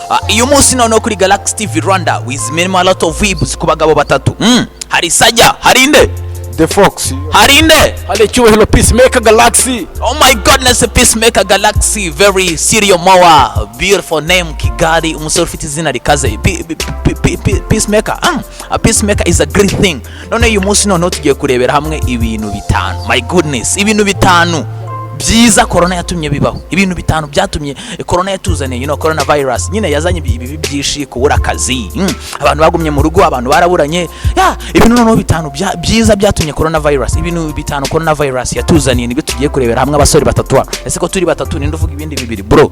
Uyu munsi noneho kuri Galaxy TV Rwanda with minimal lot of vibes ku bagabo batatu. Hari Sajya, hari inde? The Fox. Hari inde? Hari Icyubahiro Peacemaker Galaxy. Oh my goodness, Peacemaker Galaxy, very Sirio Moa, beautiful name, Kigali, umusore ufite izina rikaze. Peacemaker. A peacemaker is a great thing. None uyu munsi noneho tugiye kurebera hamwe ibintu bitanu. My goodness, ibintu bitanu byiza corona yatumye bibaho. Ibintu bitanu byatumye corona yatuzaniye, coronavirus nyine yazanye ibibi byinshi, kubura akazi. Abantu bagumye mu rugo, abantu baraburanye. Ya, ibintu noneho bitanu byiza byatumye coronavirus, ibintu bitanu coronavirus yatuzaniye nibyo tugiye kurebera hamwe, abasore batatu hano. Ese ko turi batatu, ninde uvuga ibindi bibiri, bro?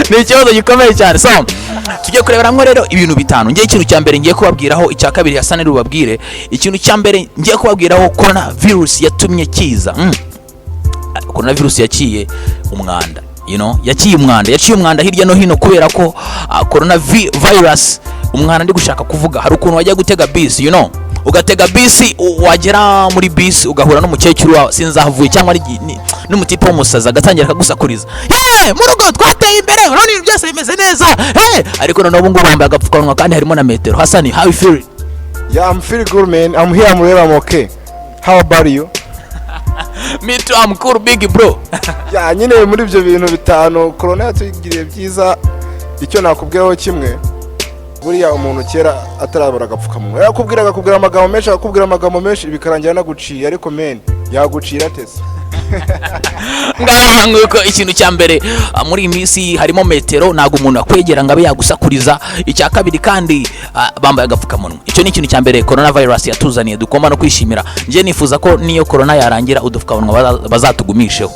Ni ikibazo gikomeye cyane. So tugiye kurebera hamwe rero ibintu bitanu. Ngiye ikintu cya mbere ngiye kubabwiraho, icya kabiri Hassan rubabwire. Ikintu cya mbere ngiye kubabwiraho coronavirus yatumye kiza. Coronavirus yaciye umwanda, yaciye umwanda, yaciye umwanda hirya no hino, kubera ko coronavirus, umwanda ndi gushaka kuvuga, hari ukuntu wajya gutega bisi, ugatega bisi, wagera muri bisi ugahura n'umukecuru wawe sinzahavuye, cyangwa n'umutipe w'umusazi, agatangira akagusakuriza: "Hey, mu rugo twateye imbere, urabona ibintu byose bimeze neza, hey!" Ariko noneho ubu ngubu bambaye agapfukamunwa kandi harimo na metero. Hasani, how you feel? Yeah, I'm feeling good, man. I'm here, I'm real, I'm okay. How about you? Me too, I'm cool, big bro. Yeah, nyine muri ibyo bintu bitanu corona yatugiriye byiza, icyo nakubwiraho kimwe, buriya umuntu kera atarabura agapfukamunwa yarakubwira, akakubwira amagambo menshi, akakubwira amagambo menshi, bikarangira anaguciye. Ariko man, yagucira atese? Ngaha nguko, ikintu cya mbere, muri iyi minsi harimo metero, ntabwo umuntu akwegera ngo abe yagusakuriza. Icya kabiri kandi, bambaye agapfukamunwa. Icyo ni ikintu cya mbere coronavirus yatuzaniye tugomba no kwishimira. Njye nifuza ko niyo corona yarangira, udupfukamunwa bazatugumisheho,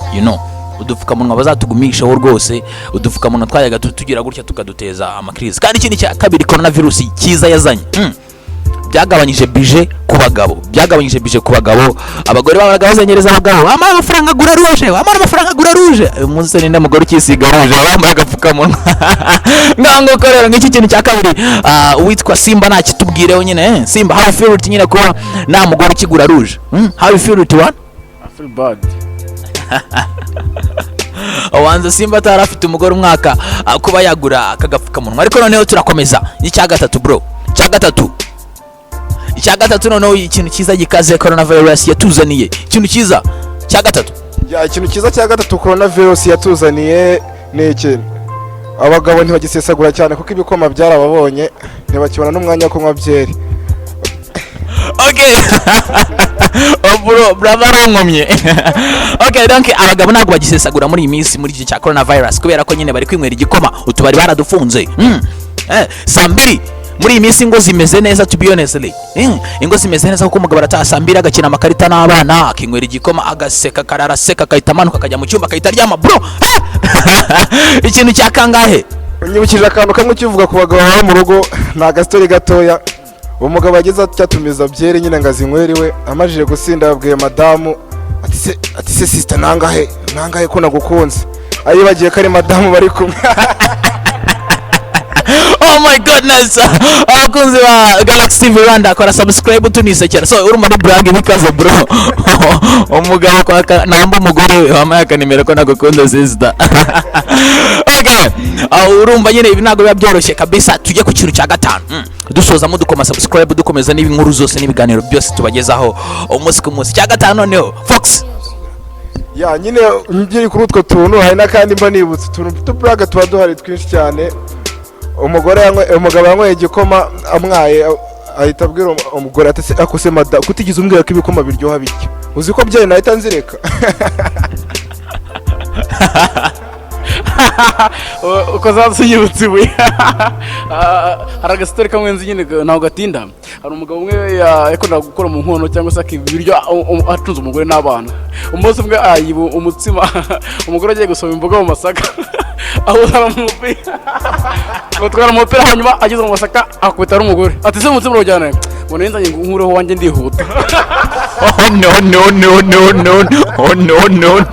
udupfukamunwa bazatugumisheho rwose. Udupfukamunwa twajyaga tugira gutya tukaduteza amakirizi. Kandi ikindi cya kabiri coronavirus cyiza yazanye, byagabanyije budget ku bagabo, byagabanyije budget ku bagabo. Abagore babaga bazenyereza abagabo: "Wampaye amafaranga agura rouge, wampaye amafaranga agura rouge." Uyu munsi ninde mugore ukisiga rouge? Bambaye agapfukamunwa. Ngaho nguko rero, ng'iki kintu cya kabiri. Uwitwa Simba ntakitubwireho nyine, eh? Simba, how you feel it nyine kuba nta mugore ukigura rouge? How you feel it, one? I feel bad. Ubanza Simba atari afite umugore umwaka, kuba yagura aka gapfukamunwa. Ariko noneho turakomeza n'icya gatatu, bro. Icya gatatu, icya gatatu noneho, ikintu cyiza gikaze coronavirus yatuzaniye, ikintu cyiza cya gatatu. Yeah, ikintu cyiza cya gatatu coronavirus yatuzaniye ni iki: abagabo ntibagisesagura cyane kuko ibikoma byarababonye, ntibakibona n'umwanya wo kunywa byeri. Okay, oh bro, brother arankomye. Okay, donc abagabo ntabwo bagisesagura muri iyi minsi, muri iki cya coronavirus, kubera ko nyine bari kwinywera igikoma, utubari baradufunze. Saa 2 muri iyi minsi ingo zimeze neza, to be honestly. Ingo zimeze neza kuko umugabo arataha saa 2, agakina amakarita n'abana, akinywera igikoma, agaseka, akarara aseka, agahita amanuka akajya mu cyumba, akahita aryama, bro. Ikintu cya kangahe? Unyibukije akantu kamwe ukivuga ku bagabo baba mu rugo, ni agastori gatoya. Umugabo ageze acyatumiza byeri nyine ngo azinywere iwe, amajije gusinda yabwiye madamu ati se sister, nangahe, nangahe ko nagukunze? Ayibagiye ko ari madamu bari kumwe. Oh my goodness! Abakunzi ba Galaxy TV Rwanda, kora subscribe, tunisekera. So urumva ni brag bikaze, bro. Umugabo kwaka namba umugore we: "Wampaye akanimero ko nagukunda, sister?" Okay. Urumva nyine ibi ntabwo biba byoroshye kabisa. Tujye ku kintu cya gatanu. Dusoza dukoma subscribe, dukomeza n'inkuru zose n'ibiganiro byose tubagezaho umunsi ku munsi. Cya gatanu noneho, Fox. Yeah, nyine ngiri kuri utwo tuntu, hari n'akandi mba nibutse, utuntu tw'utuburaga tuba duhari twinshi cyane. Umugore umugabo yanyweye igikoma, amwaye ahita abwira umugore ati: "Se ako se mada, kutigeze umbwira ko ibikoma biryoha bityo? Uzi ko byari nahita nzireka?" Uko zazinyibutse ibuye. Hari agastori kamwe nzi nyine, ntabwo gatinda. Hari umugabo umwe yakundaga gukora mu nkono cyangwa se akiba ibiryo, atunze umugore n'abana. Umunsi umwe ayiba umutsima, umugore agiye gusoma imboga mu masaka, awuzana mu mupira, batwara umupira, hanyuma ageze mu masaka akubita n'umugore ati: "Se umutsima urawujyana?" Ngo nenzanye ngo nkureho wanjye ndihuta. Oh no, no, no, no, no, oh no, no.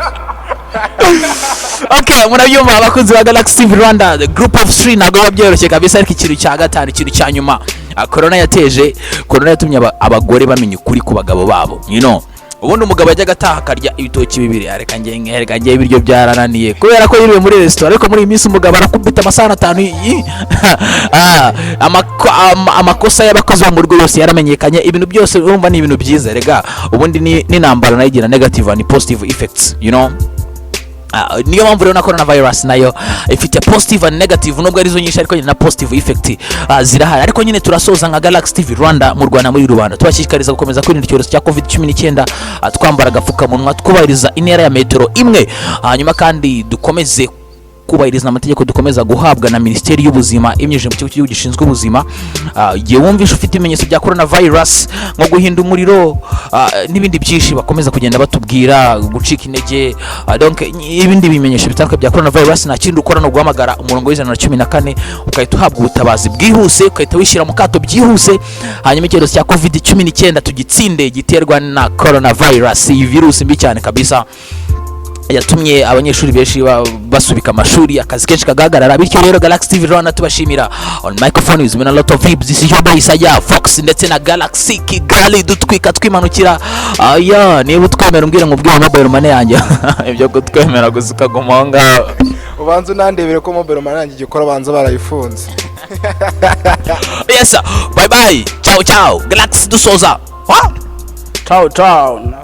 Okay, murabyumva, abakunzi ba Galaxy TV Rwanda, the group of three, ntabwo biba byoroshye kabisa. Ariko ikintu cya gatanu, ikintu cya nyuma, corona yateje, corona yatumye abagore bamenya ukuri ku bagabo babo. Ubundi umugabo yajyaga ataha akarya ibitoki bibiri, reka njye, reka njye, ibiryo byarananiye kubera ko yiriwe muri resitora. Ariko muri iyi minsi umugabo arakubita amasahani atanu. Amakosa y'abakozi bo mu rugo yose yaramenyekanye. Ibintu byose urumva ni ibintu byiza. Rega ubundi n'intambara nayo igira negative and positive effects. Niyo mpamvu rero na coronavirus nayo ifite positive and negative, nubwo arizo nyinshi, ariko nyine na positive effect zirahari. Ariko nyine turasoza nka Galaxy TV Rwanda, mu Rwanda, muri rubanda, tubashishikariza gukomeza kwirinda icyorezo cya COVID 19, twambara agapfukamunwa, twubahiriza intera ya metero imwe, hanyuma kandi dukomeze kubahiriza amategeko dukomeza guhabwa na Minisiteri y'Ubuzima ibinyujije mu Kigo cy'Igihugu gishinzwe Ubuzima. Igihe wumvishe ufite ibimenyetso bya coronavirus, nko guhinda umuriro, n'ibindi byinshi bakomeza kugenda batubwira, gucika intege, donc ibindi bimenyetso bitandukanye bya coronavirus, nta kindi ukora, ni uguhamagara umurongo w'114, ugahita uhabwa ubutabazi bwihuse, ugahita wishyira mu kato byihuse, hanyuma icyorezo cya COVID 19 tugitsinde, giterwa na coronavirus, iyi virusi mbi cyane kabisa yatumye abanyeshuri benshi basubika amashuri, akazi kenshi kagahagarara. Bityo rero Galaxy TV Rwanda tubashimira. On microphone is been a lot of vibes. This is your boy Isaiah Fox ndetse na Galaxy Kigali, dutwika twimanukira. Aya, niba utwemera umbwira ngo ubwire mobile money yanjye, ibyo kutwemera gusa ukaguma aho ngaho. Ubanza unandebere ko mobile money yanjye igikora, banza barayifunze. Yes sir. Bye bye, ciao ciao. Galaxy dusoza. Ciao ciao.